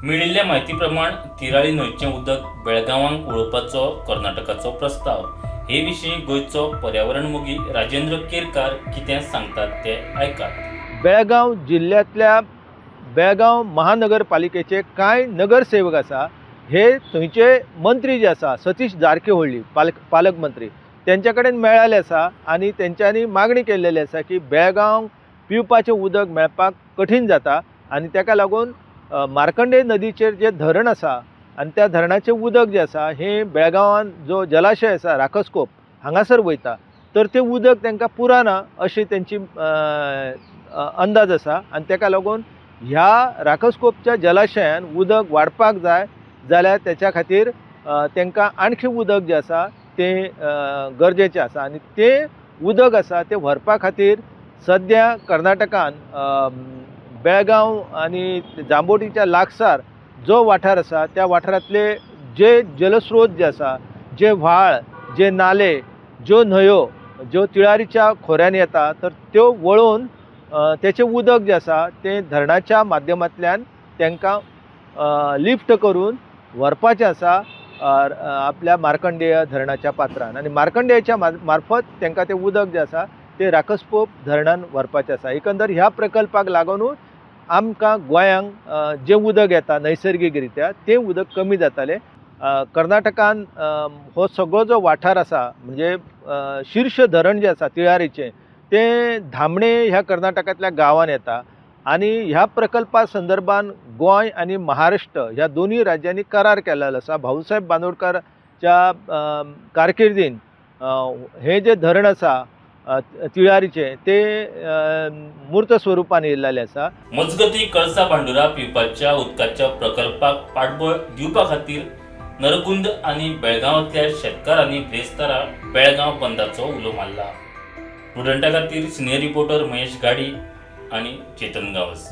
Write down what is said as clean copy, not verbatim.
मेळिल्ल्या म्हायती प्रमाण तिराळी न्हंयचें उदक बेळगांवांक वळोवपाचो कर्नाटकाचो प्रस्ताव. हे विशीं गोंयचो पर्यावरण मोगी राजेंद्र केरकार कितें सांगतात ते आयकात. बेळगांव जिल्ल्यांतल्या बेळगांव महानगरपालिकेचे कांय नगरसेवक आसा, हे थंयचे मंत्री जे आसा सतीश जारकीहोळ्ळी पालकमंत्री तेंच्या कडेन मेळ्ळेले आसा आनी तेंच्यांनी मागणी केल्लेली आसा की बेळगांव पिवपाचें उदक मेळपाक कठीण जाता आनी तेका लागून मार्कंडेय नदीचेर जें धरण आसा आनी त्या धरणाचें उदक जें आसा हें बेळगांवान जो जलाशय आसा राकसकोप हांगासर वयता, तर तें उदक तांकां पुराना अशी तेंची अंदाज आसा आनी तेका लागून ह्या राकसकोपच्या जलाशयान उदक वाडपाक जाय जाल्यार तेच्या खातीर तांकां आणखी उदक जें आसा तें गरजेचें आसा आनी तें उदक आसा तें व्हरपा खातीर सद्या कर्नाटकान बेळगांव आनी जांबोटीच्या लागसार जो वाठार आसा त्या वाठारांतले जे जलस्रोत जे आसा, जे व्हाळ, जे नाले, ज्यो न्हंयो ज्यो तिळारीच्या खोऱ्यान येता तर त्यो वळोवन तेचें उदक जें आसा तें धरणाच्या माध्यमांतल्यान तांकां लिफ्ट करून व्हरपाचें आसा आपल्या मार्कंडेय धरणाच्या पात्रान आनी मार्कंडेयाच्या मार्फत तांकां तें उदक जें आसा तें राकसकोप धरणान व्हरपाचें आसा. एकंदर ह्या प्रकल्पाक लागुनूच आमकां गोंयांक जें उदक येता नैसर्गीक रित्या तें उदक कमी जातालें. कर्नाटकान हो सगळो जो वाठार आसा म्हणजे शीर्ष धरण जें आसा तिळारीचें तें धामणे ह्या कर्नाटकांतल्या गांवान येता आनी ह्या प्रकल्पा संदर्भान गोंय आनी महाराष्ट्र ह्या दोनूय राज्यांनी करार केलेलो आसा. भाऊसाहेब बांदोडकरच्या कारकिर्दीन हें जें धरण आसा तिळारीचें तें मूर्त स्वरुपान येयल्लें आसा. मजगती कळसा भांडुरा पिवपाच्या उदकाच्या प्रकल्पाक पाठबळ दिवपा खातीर नरगुंद आनी बेळगांवांतल्या शेतकारांनी ब्रेस्तारा बेळगांव बंदाचो उलो मारला. प्रुडंटा खातीर सिनियर रिपोर्टर महेश गाडी आनी चेतन गांवस.